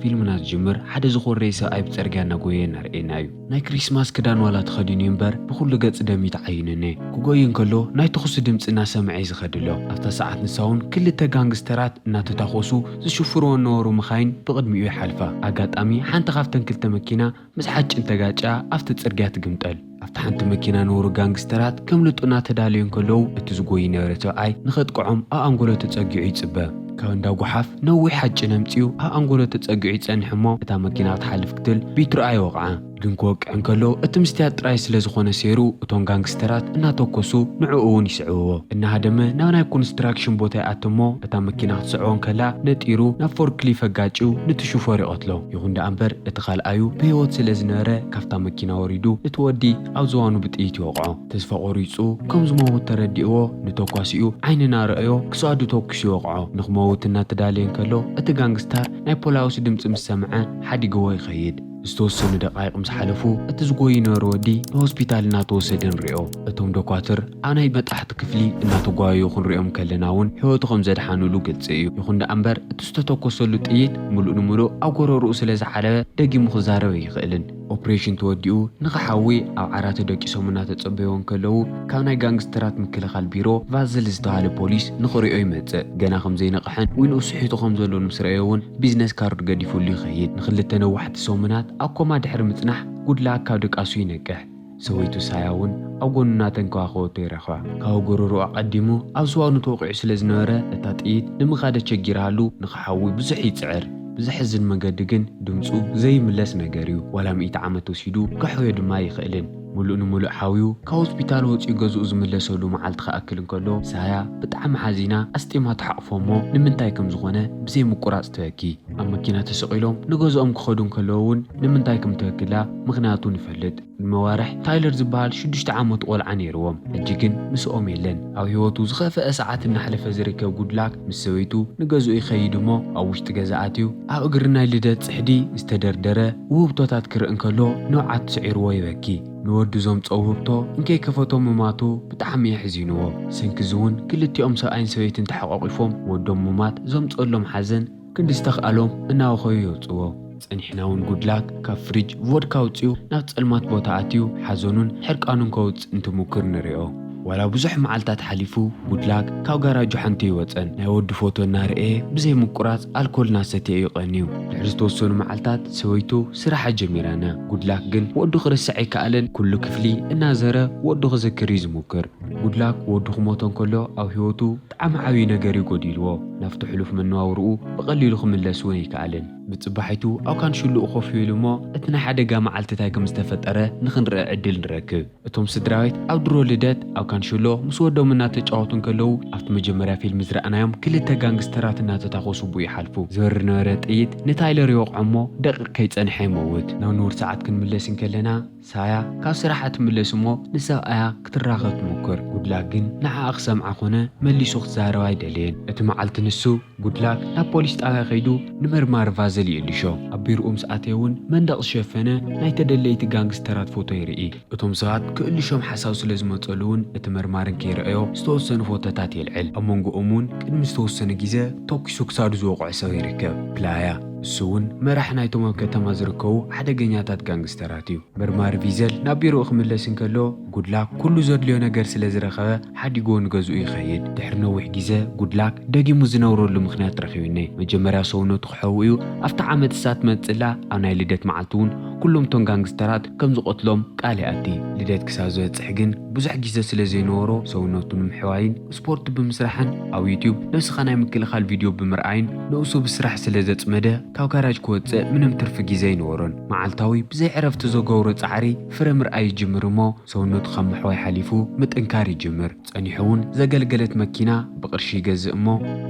ፊልምና ዝጅምር ሓደ ዝኾረየ ሰብኣይ ብጸርግያ እናጎየ እናርእየና እዩ። ናይ ክሪስማስ ክዳን ዋላ ተኸዲኑ እዩ እምበር ብኹሉ ገጽ ደም እዩ ተዓይኑኒ። ክጎይ እንከሎ ናይ ተኹሲ ድምጺ እናሰምዐ እዩ ዝኸድሎ። ኣብታ ሰዓት ንሳ እውን ክልተ ጋንግስተራት እናተታኾሱ ዝሽፍርዎ እነበሩ መኻይን ብቕድሚኡ ይሓልፋ። ኣጋጣሚ ሓንቲ ካብተን ክልተ መኪና ምስ ሓጭን ተጋጭያ ኣብቲ ጽርግያ ትግምጠል። ኣብታ ሓንቲ መኪና ነበሩ ጋንግስተራት ከምልጡ እናተዳለዩ እንከለዉ እቲ ዝጎይ ነበረ ሰብኣይ ንኸጥቅዖም ኣብ ኣንጎሎ ተጸጊዑ ይጽበ። ካብ እንዳ ጓሓፍ ነዊሕ ሓጭን ኣምጺኡ ኣብ ኣንጎሎ ተጸጊዑ ይጸንሕ እሞ እታ መኪና ክትሓልፍ ክትል ቢትሮኣ ይወቕዓ። ግን ክወቅዕ እንከሎ እቲ ምስትያት ጥራይ ስለ ዝኾነ ሴሩ እቶም ጋንግስተራት እናተኮሱ ንዕኡ እውን ይስዕብዎ። እናሃደመ ናብ ናይ ኮንስትራክሽን ቦታ ይኣትሞ እታ መኪና ክትስዕቦ እንከላ ነጢሩ ናብ ፎርክሊፍ ኣጋጭው ንቲ ሽፎር ይቐትሎ። ይኹን ደኣ እምበር እቲ ካልኣዩ ብህይወት ስለ ዝነበረ ካብታ መኪና ወሪዱ እቲ ወዲ ኣብ ዝዋኑ ብጥይት ይወቕዖ። ተስፋ ቆሪጹ ከም ዝመውት ተረዲእዎ ንተኳሲኡ ዓይንና ረእዮ ክሳዱ ተኩሱ ይወቕዖ። ንክመውት እናተዳለየ እንከሎ እቲ ጋንግስታር ናይ ፖላውስ ድምፂ ምስ ሰምዐ ሓዲግዎ ይኸይድ። ዝተወሰኑ ደቃይቕ ምስ ሓለፉ እቲ ዝጎይ ነበረ ወዲ ንሆስፒታል እናተወሰደ ንሪኦ። እቶም ዶኳትር ኣብ ናይ መጣሕቲ ክፍሊ እናተጓየዩ ክንሪኦም ከለና እውን ህይወቱ ከም ዘድሓኑሉ ግልፂ እዩ። ይኹን ደኣ እምበር እቲ ዝተተኮሰሉ ጥይት ሙሉእ ንሙሉእ ኣብ ጎረርኡ ስለ ዝሓለበ ደጊሙ ክዛረብ ኣይኽእልን። ኦፕሬሽን ተወዲኡ ንኽሓዊ ኣብ ዓራት ተደቂሶም እናተጸበይዎ እንከለዉ ካብ ናይ ጋንግስተራት ምክልኻል ቢሮ ቫዝል ዝተባሃለ ፖሊስ ንኽሪኦ ይመጽእ። ገና ከም ዘይነቕሐን ዊንኡ ስሒቱ ከም ዘሎ ምስ ረእዮ እውን ቢዝነስ ካርድ ገዲፉሉ ይኸይድ። ንኽልተ ነዋሕቲ ሰሙናት ኣብ ኮማ ድሕሪ ምጽናሕ ጉድላክ ካብ ድቃሱ ይነቅሕ። ሰበይቱ ሳያ እውን ኣብ ጎኑ እናተንከባኸበቶ ይረኽባ። ካብ ጎረርኡ ኣቐዲሙ ኣብ ዝዋኑ ተወቒዑ ስለ ዝነበረ እታ ጥይት ንምኻድ ኣቸጊራሉ ንኽሓዊ ብዙሕ ይጽዕር። ብዘሕዝን መገዲ ግን ድምፁ ዘይምለስ ነገር እዩ። ዋላ ሚእቲ ዓመት ወሲዱ ከሕውዮ ድማ ኣይኽእልን። ሙሉእ ንሙሉእ ሓውዩ ካብ ሆስፒታል ወፂኡ ገዝኡ ዝምለሰሉ መዓልቲ ክኣክል እንከሎ ሳያ ብጣዕሚ ሓዚና ኣስጢማ ትሓቕፎ እሞ ንምንታይ ከም ዝኾነ ብዘይ ምቁራፅ ትበኪ። ኣብ መኪና ተሰቒሎም ንገዝኦም ክኸዱ እንከለዉ እውን ንምንታይ ከም ትበኪ ኢላ ምኽንያቱ ንፈልጥ። ንመዋርሕ ታይለር ዝበሃል ሽዱሽተ ዓመት ቆልዓ ነይርዎም። ሕጂ ግን ምስኦም የለን። ኣብ ህይወቱ ዝኸፍአ ሰዓት እናሕለፈ ዝርከብ ጉድላክ ምስ ሰበይቱ ንገዝኡ ይኸይድ እሞ ኣብ ውሽጢ ገዛ ኣትዩ ኣብ እግሪ ናይ ልደት ጽሕዲ ዝተደርደረ ውህብቶታት ክርኢ እንከሎ ንብዓት ስዒርዎ ይበኪ። ንወዱ ዘምጽኦ ውህብቶ እንከይከፈቶ ምማቱ ብጣዕሚ የሕዚንዎ። ሰንኪ እዚ እውን ክልቲኦም ሰብኣይን ሰበይትን ተሓቋቒፎም ወዶም ምማት ዘምጽኦሎም ሓዘን ክንዲ ዝተኽኣሎም እናወኸዩ የውጽዎ። ጸኒሕና እውን ጉድላክ ካብ ፍሪጅ ቮድካ ኣውጺኡ ናብ ጸልማት ቦታ ኣትዩ ሓዘኑን ሕርቃኑን ከውጽእ እንትሙክር ንሪኦ። ዋላ ብዙሕ መዓልታት ሓሊፉ ጉድላክ ካብ ጋራጁ ሓንቲ ይወጸን ናይ ወዱ ፎቶ እናርኤ ብዘይ ምቁራጽ ኣልኮል እናሰተየ እዩ ቀንዩ። ድሕሪ ዝተወሰኑ መዓልታት ሰበይቱ ስራሓ ጀሚራና። ጉድላክ ግን ወዱ ክርስዕ ኣይከኣለን። ኩሉ ክፍሊ እናዘረ ወዱ ክዝክር እዩ ዝሙክር። ጉድላክ ወዱ ክሞቶ እንከሎ ኣብ ህይወቱ ብጣዕሚ ዓብዪ ነገር እዩ ጎዲልዎ። ናብቲ ሕሉፍ መነባብርኡ ብቐሊሉ ክምለስ እውን ኣይከኣለን። ብጽባሒቱ ኣብ ካንሽሉኡ ኮፍ ይብል እሞ እቲ ናይ ሓደጋ መዓልቲ እንታይ ከም ዝተፈጠረ ንኽንርኢ ዕድል ንረክብ። እቶም ስድራቤት ኣብ ድሮ ልደት ኣብ ካንሽሎ ምስ ወዶም እናተጫወቱ እንከለዉ ኣብቲ መጀመርያ ፊልም ዝረኣናዮም ክልተ ጋንግስተራት እናተታኾሱ ብኡ ይሓልፉ። ዝበሪ ነበረ ጥይት ንታይለር ይወቕዖ እሞ ደቂቕ ከይጸንሐ ይመውት። ናብ ንቡር ሰዓት ክንምለስ እንከለና ሳያ ካብ ስራሓ ትምለስ እሞ ንሰብኣያ ክትራኸብ ትሙክር። ጉድላክ ግን ንዓኣ ክሰምዓ ኮነ መሊሱ ክትዛረብ ኣይደለየን። እቲ መዓልቲ ንሱ ጉድላክ ናብ ፖሊስ ጣብያ ከይዱ ንመርማሪ ቫዘል ይእልሾ። ኣብ ቢሮኡ ምስ ኣተየ እውን መንደቕ ዝሸፈነ ናይ ተደለይቲ ጋንግስተራት ፎቶ ይርኢ። እቶም ሰባት ክእልሾም ሓሳብ ስለ ዝመጸሉ እውን እቲ መርማሪ እንከይረኣዮ ዝተወሰኑ ፎቶታት የልዕል። ኣብ መንጎኦም እውን ቅድሚ ዝተወሰነ ግዜ ተኩሱ ክሳዱ ዝወቕዖ ሰብ ይርከብ። ፕላያ እሱ እውን መራሕ ናይቶም ኣብ ከተማ ዝርከቡ ሓደገኛታት ጋንግስተራት እዩ። መርማሪ ቪዘል ናብ ቢሮኡ ክምለስ እንከሎ ጉድላክ ኩሉ ዘድልዮ ነገር ስለ ዝረኸበ ሓዲግዎ ንገዝኡ ይኸይድ። ድሕሪ ነዊሕ ግዜ ጉድላክ ደጊሙ ዝነብረሉ ምኽንያት ረኺቡኒ። መጀመርያ ሰውነቱ ክሕዊ እዩ። ኣብቲ ዓመት እሳ ትመጽላ ኣብ ናይ ልደት መዓልቲ እውን ኩሎም እቶም ጋንግስተራት ከም ዝቐትሎም ቃል ይኣቲ። ልደት ክሳብ ዝበጽሕ ግን ብዙሕ ግዜ ስለ ዘይነበሮ ሰውነቱ ንምሕዋይን ስፖርት ብምስራሕን ኣብ ዩትዩብ ነብስኻ ናይ ምክልኻል ቪድዮ ብምርኣይን ንኡሱ ብስራሕ ስለ ዘጽመደ ካብ ጋራጅ ክወጽእ ምንም ትርፊ ግዜ ኣይነበሮን። መዓልታዊ ብዘይ ዕረፍቲ ዘገብሮ ጻዕሪ ፍረ ምርኣይ ይጅምር እሞ ሰውነቱ ካብ ምሕዋይ ሓሊፉ ምጥንካር ይጅምር። ጸኒሑ እውን ዘገልገለት መኪና ብቕርሺ ይገዝእ እሞ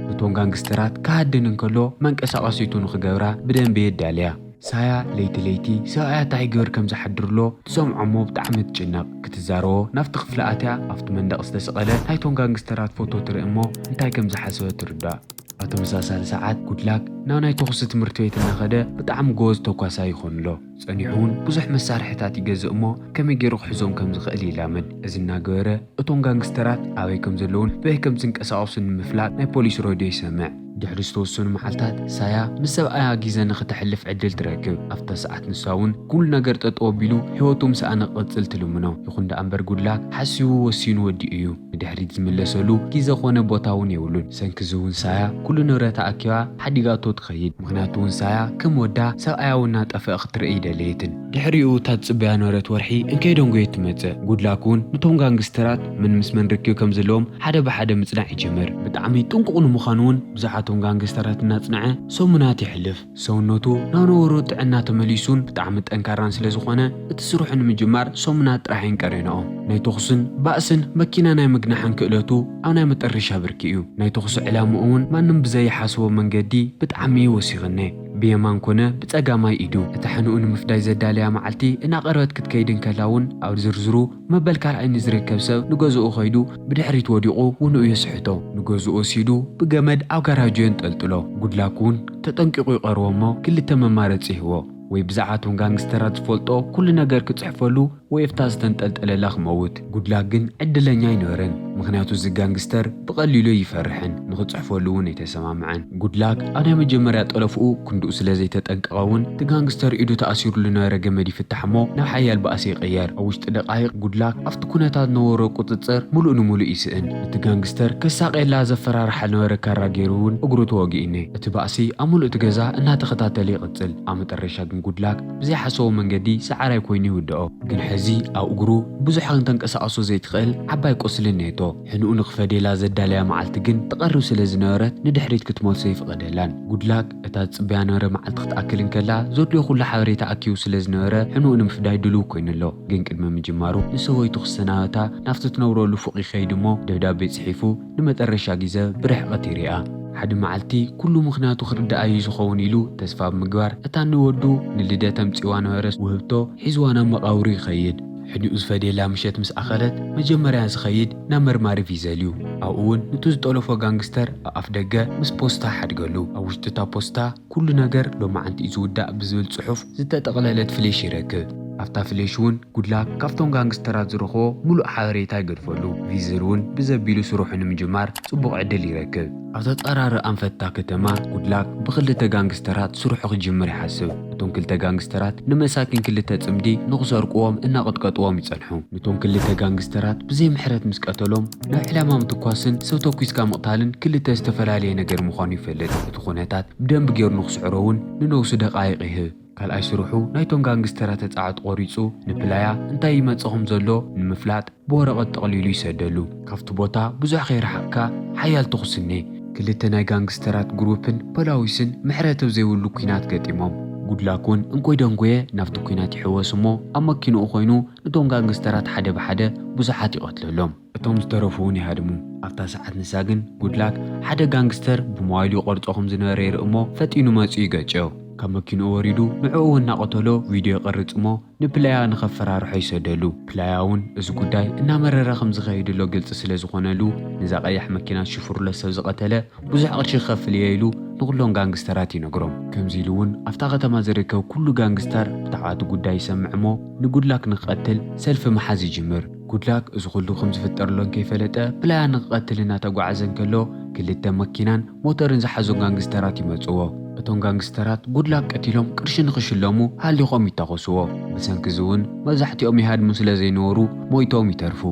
ነቶም ጋንግስተራት ክሃድን እንከሎ መንቀሳቐሲቱ ንኽገብራ ብደንቢ የዳልያ። ሳያ ለይቲ ለይቲ ሰብኣያ እንታይ ይገብር ከም ዝሓድርሎ ትሰምዖ እሞ ብጣዕሚ ትጭነቕ። ክትዛረቦ ናብቲ ክፍሊ ኣትያ ኣብቲ መንደቕ ዝተሰቐለ ናይቶም ጋንግስተራት ፎቶ ትርኢ እሞ እንታይ ከም ዝሓሰበ ትርዳእ። ኣብ ተመሳሳሊ ሰዓት ጉድላክ ናብ ናይ ተኹሲ ትምህርቲ ቤት እናኸደ ብጣዕሚ ጎበዝ ተኳሳይ ይኾንሎ። ጸኒሑ እውን ብዙሕ መሳርሕታት ይገዝእ እሞ ከመይ ገይሩ ክሕዞም ከም ዝኽእል ይላመድ። እዚ እናገበረ እቶም ጋንግስተራት ኣበይ ከም ዘለውን በይ ከም ዝንቀሳቐሱን ንምፍላጥ ናይ ፖሊስ ሬድዮ ይሰምዕ። ድሕሪ ዝተወሰኑ መዓልታት ሳያ ምስ ሰብኣያ ግዜ ንኽተሕልፍ ዕድል ትረክብ። ኣብታ ሰዓት ንሳ እውን ኩሉ ነገር ጠጠው ኣቢሉ ህይወቱ ምስኣ ንክቕጽል ትልምኖ። ይኹን ደኣ እምበር ጉድላክ ሓሲቡ ወሲኑ ወዲኡ እዩ። ንድሕሪት ዝምለሰሉ ግዜ ኾነ ቦታ እውን የብሉን። ሰንኪ እዚ እውን ሳያ ኩሉ ንብረታ ኣኪባ ሓዲጋቶ ትኸይድ። ምኽንያቱ እውን ሳያ ከም ወዳ ሰብኣያ እውን እናጠፍአ ክትርኢ ኣይደለየትን። ድሕሪኡ እታ ትጽበያ ነበረት ወርሒ እንከይደንጎየት ትመጽእ። ጉድላክ እውን ንቶም ጋንግስተራት መን ምስ መን ርክብ ከም ዘለዎም ሓደ ብሓደ ምጽናዕ ይጅምር። ብጣዕሚ ጥንቁቕ ንምዃኑ እውን ብዙሓቶም ጋንግስተራት እናጽንዐ ሰሙናት የሕልፍ። ሰውነቱ ናብ ነበሮ ጥዕና ተመሊሱን ብጣዕሚ ጠንካራን ስለ ዝኾነ እቲ ስርሑ ንምጅማር ሰሙናት ጥራሕ እየን ቀሪንኦ። ናይ ተኹስን ባእስን መኪና ናይ ምግናሕን ክእለቱ ኣብ ናይ መጠረሻ ብርኪ እዩ። ናይ ተኹሲ ዕላምኡ እውን ማንም ብዘይሓስቦ መንገዲ ብጣዕሚ እዩ ወሲኽኒ። ብየማን ኮነ ብጸጋማይ ኢዱ እቲ ሕንኡ ንምፍዳይ ዘዳለያ መዓልቲ እናቐረበት ክትከይድ እንከላ እውን ኣብ ዝርዝሩ መበል ካልኣይ ንዝርከብ ሰብ ንገዝኡ ከይዱ ብድሕሪት ወዲቑ ውንኡ የስሕቶ። ንገዝኡ ወሲዱ ብገመድ ኣብ ጋራጁ የንጠልጥሎ። ጉድላክ እውን ተጠንቂቑ ይቐርቦ እሞ ክልተ መማረፂ ይህቦ። ወይ ብዛዕባ እቶም ጋንግስተራት ዝፈልጦ ኩሉ ነገር ክፅሕፈሉ ወይ ኣብታ ዝተንጠልጠለላ ክመውት። ጉድላክ ግን ዕድለኛ ኣይነበረን፣ ምኽንያቱ እዚ ጋንግስተር ብቐሊሉ ይፈርሕን ንኽፅሕፈሉ እውን ኣይተሰማምዐን። ጉድላክ ኣብ ናይ መጀመርያ ጠለፍኡ ክንድኡ ስለ ዘይተጠንቀቐ እውን እቲ ጋንግስተር ኢዱ ተኣሲሩሉ ነበረ ገመድ ይፍታሕ እሞ ናብ ሓያል ባእሲ ይቕየር። ኣብ ውሽጢ ደቃይቕ ጉድላክ ኣብቲ ኩነታት ነበሮ ቁፅፅር ሙሉእ ንሙሉእ ይስእን። እቲ ጋንግስተር ከሳቕየላ ዘፈራርሓ ነበረ ካራ ገይሩ እውን እግሩ ተወጊእኒ። እቲ ባእሲ ኣብ ሙሉእ እቲ ገዛ እናተኸታተለ ይቕፅል። ኣብ መጠረሻ ግን ጉድላክ ብዘይሓሰቦ መንገዲ ሰዓራይ ኮይኑ ይውድኦ። ግን ሕዚ ኣብ እግሩ ብዙሕ ክንተንቀሳቐሶ ዘይትኽእል ዓባይ ቁስሊ እኔቶ። ሕንኡ ንኽፈዴላ ዘዳለያ መዓልቲ ግን ትቐርብ ስለ ዝነበረት ንድሕሪት ክትመልሶ ይፍቐደላን። ጉድላክ እታ ዝጽበያ ነበረ መዓልቲ ክትኣክል እንከላ ዘድልዮ ኩሉ ሓበሬታ ኣኪቡ ስለ ዝነበረ ሕንኡ ንምፍዳይ ድልው ኮይኑ ኣሎ። ግን ቅድሚ ምጅማሩ ንሰበይቱ ክሰናበታ ናብቲ ትነብረሉ ፉቕ ይኸይድ እሞ ደብዳቤ ጽሒፉ ንመጠረሻ ግዜ ብርሕቐት ይሪኣ። ሓደ መዓልቲ ኩሉ ምኽንያቱ ክርዳእ እዩ ዝኸውን ኢሉ ተስፋ ብምግባር እታ ንወዱ ንልደት ኣምጺዋ ነበረ ውህብቶ ሒዝዋ ናብ መቓብሩ ይኸይድ። ሕኒኡ ዝፈደየላ ምሸት ምስ ኣኸለት መጀመርያ ዝኸይድ ናብ መርማሪ ቪዘል እዩ። ኣብኡ እውን ንቱ ዝጠለፎ ጋንግስተር ኣብ ኣፍ ደገ ምስ ፖስታ ሓድገሉ። ኣብ ውሽጢ እታ ፖስታ ኩሉ ነገር ሎማዓንቲ እዩ ዝውዳእ ብዝብል ጽሑፍ ዝተጠቕለለት ፍሌሽ ይረክብ። ኣብታ ፍሌሽ እውን ጉድላክ ካብቶም ጋንግስተራት ዝረኽቦ ሙሉእ ሓበሬታ ይገድፈሉ። ቪዘል እውን ብዘቢሉ ስርሑ ንምጅማር ጽቡቕ ዕድል ይረክብ። ኣብ ተጻራሪ ኣንፈት እታ ከተማ ጉድላክ ብኽልተ ጋንግስተራት ስርሑ ክጅምር ይሓስብ። እቶም ክልተ ጋንግስተራት ንመሳኪን ክልተ ጽምዲ ንኽሰርቅዎም እናቐጥቀጥዎም ይጸንሑ። ንቶም ክልተ ጋንግስተራት ብዘይ ምሕረት ምስ ቀተሎም ናብ ዕላማ ምትኳስን ሰብ ተኲስካ ምቕታልን ክልተ ዝተፈላለየ ነገር ምዃኑ ይፈልጥ። እቲ ኩነታት ብደንቢ ገይሩ ንኽስዕሮ እውን ንነብሱ ደቓይቕ ይህብ። ካልኣይ ስርሑ ናይቶም ጋንግስተራት ተጻዕት ቆሪጹ ንፕላያ እንታይ ይመጽእ ከም ዘሎ ንምፍላጥ ብወረቐት ጠቕሊሉ ይሰደሉ። ካብቲ ቦታ ብዙሕ ከይረሓቕካ ሓያል ተኹሲ እኔ። ክልተ ናይ ጋንግስተራት ግሩፕን ፖላዊስን ምሕረት ኣብ ዘይብሉ ኲናት ገጢሞም። ጉድላክ እውን እንኮይ ደንጎየ ናብቲ ኲናት ይሕወስ እሞ ኣብ መኪንኡ ኮይኑ ነቶም ጋንግስተራት ሓደ ብሓደ ብዙሓት ይቐትለሎም። እቶም ዝተረፉ እውን ይሃድሙ። ኣብታ ሰዓት ንሳ ግን ጉድላክ ሓደ ጋንግስተር ብሞባይሉ ይቐርጾ ከም ዝነበረ ይርኢ እሞ ፈጢኑ መጺኡ ይገጭዮ። ካብ መኪንኡ ወሪዱ ንዕኡ እውን እናቐተሎ ቪድዮ ይቐርጽ እሞ ንፕላያ ንኸፈራርሖ ይሰደሉ። ፕላያ እውን እዚ ጉዳይ እናመረረ ከም ዝኸይድሎ ግልጺ ስለ ዝኾነሉ ነዛ ቀያሕ መኪና ሽፍሩለ ሰብ ዝቐተለ ብዙሕ ቅርሺ ክኸፍል እየ ኢሉ ንኹሎም ጋንግስተራት ይነግሮም። ከምዚ ኢሉ እውን ኣብታ ከተማ ዝርከብ ኩሉ ጋንግስተር ብዛዕባ እቲ ጉዳይ ይሰምዕ እሞ ንጉድላክ ንክቐትል ሰልፊ ምሓዝ ይጅምር። ጉድላክ እዚ ኩሉ ከም ዝፍጠርሎ እንከይፈለጠ ፕላያ ንክቐትል እናተጓዓዘ እንከሎ ክልተ መኪናን ሞተርን ዝሓዞ ጋንግስተራት ይመጽዎ። እቶም ጋንግስተራት ጉድላክ ቀቲሎም ቅርሺ ንክሽለሙ ሃሊኾም ይታኾስዎ። ብሰንኪ እዚ እውን መብዛሕትኦም ይሃድሙ ስለ ዘይነበሩ ሞይቶም ይተርፉ።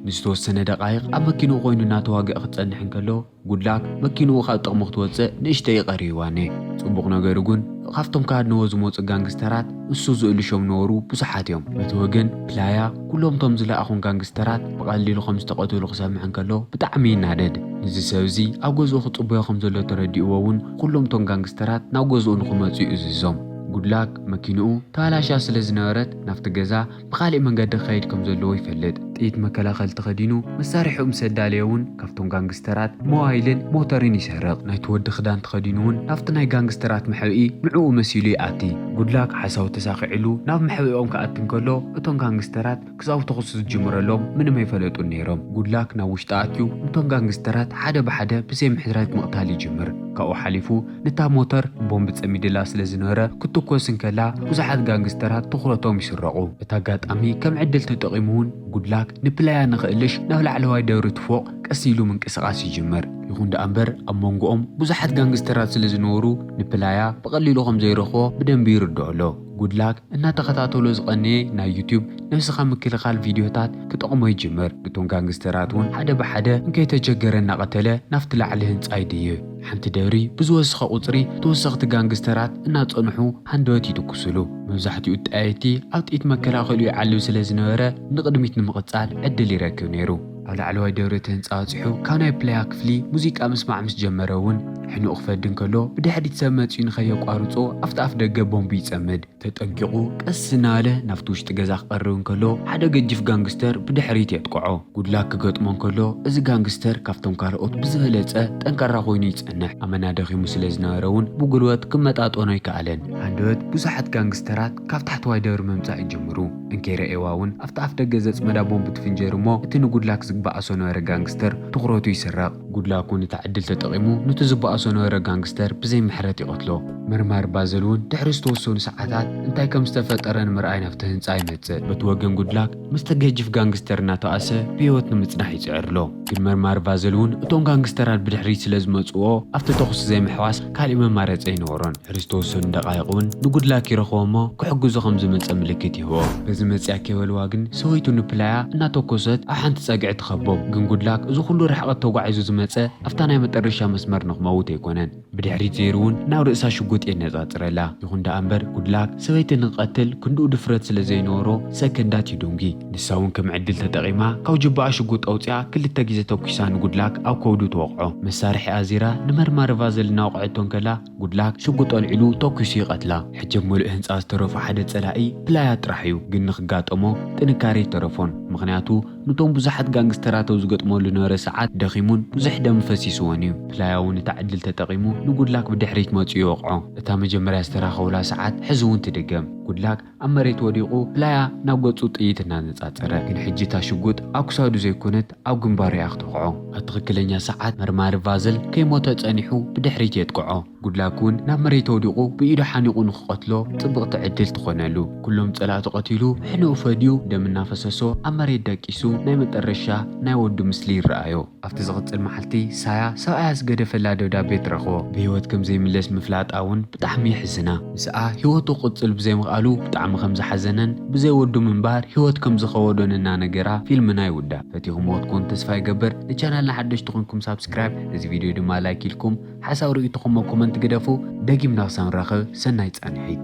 ንዝተወሰነ ደቃይቕ ኣብ መኪንኡ ኮይኑ እናተዋግአ ክጸንሕ እንከሎ ጉድላክ መኪንኡ ካብ ጥቕሚ ክትወጽእ ንእሽተይ ይቐርይዋ እኔ። ጽቡቕ ነገሩ ግን ካብቶም ካድንዎ ዝመጹ ጋንግስተራት እሱ ዝእልሾም ነበሩ ብዙሓት እዮም። በቲ ወገን ፕላያ ኩሎም እቶም ዝለኣኹን ጋንግስተራት ብቐሊሉ ከም ዝተቐተሉ ክሰምዕ እንከሎ ብጣዕሚ ይናደድ። ንዚ ሰብ እዚ ኣብ ገዝኡ ክጽበዮ ከም ዘሎ ተረዲእዎ እውን ኩሎም እቶም ጋንግስተራት ናብ ገዝኡ ንክመጹ ይእዝዞም። ጉድላክ መኪንኡ ተባላሽያ ስለ ዝነበረት ናብቲ ገዛ ብኻሊእ መንገዲ ክኸይድ ከም ዘለዎ ይፈልጥ። ጥይት መከላኸሊ ተኸዲኑ መሳርሒኡ ምስ ኣዳለየ እውን ካብቶም ጋንግስተራት ሞባይልን ሞተርን ይሰርቕ። ናይቲ ወዲ ክዳን ተኸዲኑ እውን ናብቲ ናይ ጋንግስተራት መሕብኢ ንዕኡ መሲሉ ይኣቲ። ጉድላክ ሓሳቡ ተሳኺዕሉ ናብ መሕብኦም ክኣቲ እንከሎ እቶም ጋንግስተራት ክሳብ ተኹሲ ዝጅምረሎም ምንም ኣይፈለጡን ነይሮም። ጉድላክ ናብ ውሽጢ ኣትዩ ነቶም ጋንግስተራት ሓደ ብሓደ ብዘይ ምሕረት ምቕታል ይጅምር። ካብኡ ሓሊፉ ነታ ሞተር ቦምብ ጸሚድላ ስለ ዝነበረ ክትኮስ እንከላ ብዙሓት ጋንግስተራት ትኹረቶም ይስረቑ። እቲ ኣጋጣሚ ከም ዕድል ተጠቒሙ እውን ጉድላክ ንፕላያ ንኽእልሽ ናብ ላዕለዋይ ደብሪ እቲ ፎቕ ቀስ ኢሉ ምንቅስቓስ ይጅምር። ይኹን ደኣ እምበር ኣብ መንጎኦም ብዙሓት ጋንግስተራት ስለ ዝነበሩ ንፕላያ ብቐሊሉ ከም ዘይረኽቦ ብደንቢ ይርድኦ ኣሎ። ጉድላክ እናተኸታተሎ ዝቐነየ ናይ ዩቲዩብ ነብስኻ ምክልኻል ቪድዮታት ክጠቕሞ ይጅምር። እቶም ጋንግስተራት እውን ሓደ ብሓደ እንከይተቸገረ እናቐተለ ናብቲ ላዕሊ ህንጻ ይድይብ። ሓንቲ ደብሪ ብዝወሰኸ ቁጽሪ ተወሰኽቲ ጋንግስተራት እናጸንሑ ሃንደበት ይትኩስሉ። መብዛሕትኡ ጠያይቲ ኣብ ጥይት መከላኸሊኡ ይዓልብ ስለ ዝነበረ ንቕድሚት ንምቕጻል ዕድል ይረክብ ነይሩ። ኣብ ላዕለዋይ ደብሪ እቲ ህንጻ በጺሑ ካብ ናይ ፕላያ ክፍሊ ሙዚቃ ምስማዕ ምስ ጀመረ እውን ሕኑቕ ክፈዲ እንከሎ ብድሕሪት ሰብ መጺኡ ንኸየቋርጾ ኣብቲ ኣፍ ደገ ቦምብ ይጸምድ። ተጠንቂቑ ቀስ እናበለ ናብቲ ውሽጢ ገዛ ክቐርብ እንከሎ ሓደ ገጅፍ ጋንግስተር ብድሕሪት የጥቅዖ። ጉድላክ ክገጥሞ እንከሎ እዚ ጋንግስተር ካብቶም ካልኦት ብዝበለጸ ጠንካራ ኮይኑ ይጸንሕ። ኣመና ደኺሙ ስለ ዝነበረ እውን ብጉልበት ክመጣጠኖ ኣይከኣለን። ሃንደበት ብዙሓት ጋንግስተራት ካብ ታሕተዋይ ደብሪ ምምጻእ ይጅምሩ። እንከይረኣይዋ እውን ኣብቲ ኣፍ ደገ ዘጽመዳ ቦምብ ትፍንጀር እሞ እቲ ንጉድላክ ዝበኣሶ ነበረ ጋንግስተር ትኹረቱ ይስረቕ። ጉድላክ እውን እታ ዕድል ተጠቒሙ ኑቲ ዝበኣሶ ነበረ ጋንግስተር ብዘይ ምሕረት ይቐትሎ። መርማሪ ባዘል እውን ድሕሪ ዝተወሰኑ ሰዓታት እንታይ ከም ዝተፈጠረ ንምርኣይ ናብቲ ህንጻ ይመጽእ። በቲ ወገን ጉድላክ ምስቲ ገጅፍ ጋንግስተር እናተቓሰ ብህይወት ንምጽናሕ ይጽዕር ኣሎ። ግን መርማሪ ባዘል እውን እቶም ጋንግስተራት ብድሕሪት ስለ ዝመጽዎ ኣብቲ ተኹሲ ዘይምሕዋስ ካሊእ መማረጺ ኣይነበሮን። ድሕሪ ዝተወሰኑ ደቓይቕ እውን ንጉድላክ ይረኽቦ እሞ ክሕግዞ ከም ዝመጸ ምልክት ይህቦ። በዚ መጽያ ከይበልዋ ግን ሰበይቱ ንፕላያ እናተኮሰት ኣብ ሓንቲ ጸግዒ ትኸቦም። ግን ጉድላክ እዚ ኩሉ ርሕቐት ተጓዒዙ ዝመጸ ኣብታ ናይ መጠረሻ መስመር ንኽመውት ኣይኮነን። ብድሕሪት ዘይሩ እውን ናብ ርእሳ ሽጉጥ የነጻጽረላ። ይኹን ደኣ እምበር ጉድላክ ሰበይቲ ንክቐትል ክንድኡ ድፍረት ስለ ዘይነበሮ ሰከንዳት ይዱንጊ። ንሳ እውን ከም ዕድል ተጠቒማ ካብ ጅባኣ ሽጉጥ ኣውጺኣ ክልተ ግዜ ተኩሳ ንጉድላክ ኣብ ከብዱ ትወቕዖ። መሳርሒ ኣዚራ ንመርማሪ ቫዘል እናወቕዐቶ እንከላ ጉድላክ ሽጉጥ ኣልዒሉ ተኩሱ ይቐትላ። ሕጂ ኣብ ምሉእ ህንጻ ዝተረፎ ሓደ ጸላኢ ፕላያ ጥራሕ እዩ። ግን ንክጋጠሞ ጥንካሬ ይተረፎን። ምኽንያቱ ንቶም ብዙሓት ጋንግስተራት ኣብ ዝገጥመሉ ነበረ ሰዓት ደኺሙን ብዙሕ ደም ፈሲስዎን እዩ። ፕላያ እውን እታ ዕድል ተጠቒሙ ንጉድላክ ብድሕሪት መጺኡ ይወቕዖ። እታ መጀመርያ ዝተራኸቡላ ሰዓት ሕዚ እውን ትድገም። ጉድላክ ኣብ መሬት ወዲቑ ፕላያ ናብ ገጹ ጥይት እናነጻጸረ። ግን ሕጂ እታ ሽጉጥ ኣብ ክሳዱ ዘይኮነት ኣብ ግንባሩ እያ ክትወቕዖ። ኣብ ትኽክለኛ ሰዓት መርማሪ ቫዘል ከይሞተ ጸኒሑ ብድሕሪት የጥቅዖ። ጉድላክ እውን ናብ መሬት ወዲቑ ብኢዱ ሓኒቑ ንክቐትሎ ጽብቕቲ ዕድል ትኾነሉ። ኩሎም ጸላእቱ ቀቲሉ ሕኑኡ ፈድዩ ደም እናፈሰሶ ኣብ መሬት ደቂሱ ናይ መጠረሻ ናይ ወዱ ምስሊ ይረኣዮ። ኣብቲ ዝቕጽል መዓልቲ ሳያ ሰብኣያ ዝገደፈላ ደብዳቤ ትረኽቦ። ብህይወት ከም ዘይምለስ ምፍላጣ እውን ብጣዕሚ የሕዝና። ምስኣ ህይወቱ ክቕጽል ብዘይምኽኣሉ ብጣዕሚ ከም ዝሓዘነን ብዘይ ወዱ ምንባር ህይወት ከም ዝኸበዶን እናነገራ ፊልምና ይውዳእ። ፈቲኹምዎ ትኮኑ ተስፋ ይገብር። ንቻናልና ሓደሽቲ ኮንኩም ሳብስክራይብ፣ እዚ ቪድዮ ድማ ላይክ ኢልኩም ሓሳብ ርእይቶኹም ኣብ ኮመንት ግደፉ። ደጊምና ክሳብ ንራኸብ ሰናይ ጻንሒት።